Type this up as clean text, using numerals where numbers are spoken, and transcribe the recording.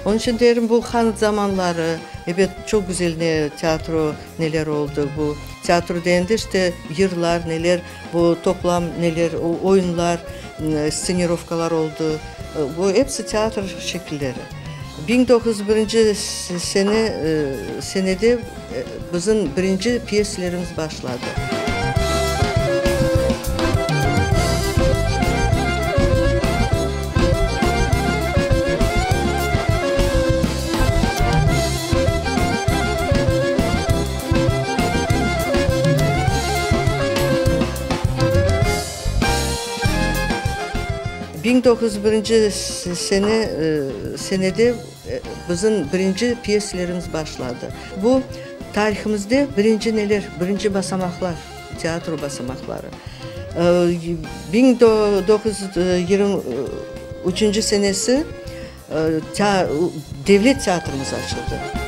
Onıñ içün derim, bu han zamanları, ebet, çoq güzel ne teatro neler oldı. Bu teatro degende, işte, yırlar, neler, bu toplam neler, oyunlar, stsenirovkalar oldı. Bu episi teatr şekilleri. 1901 sene senede bizim birinci pyesalarımız başladı. 1901 sene senede bizim birinci pyesalarımız başladı. Bu, tarihimizde birinci neler, birinci basamaqlar, teatro basamaqları. 1923 senesi devlet teatrımız açıldı.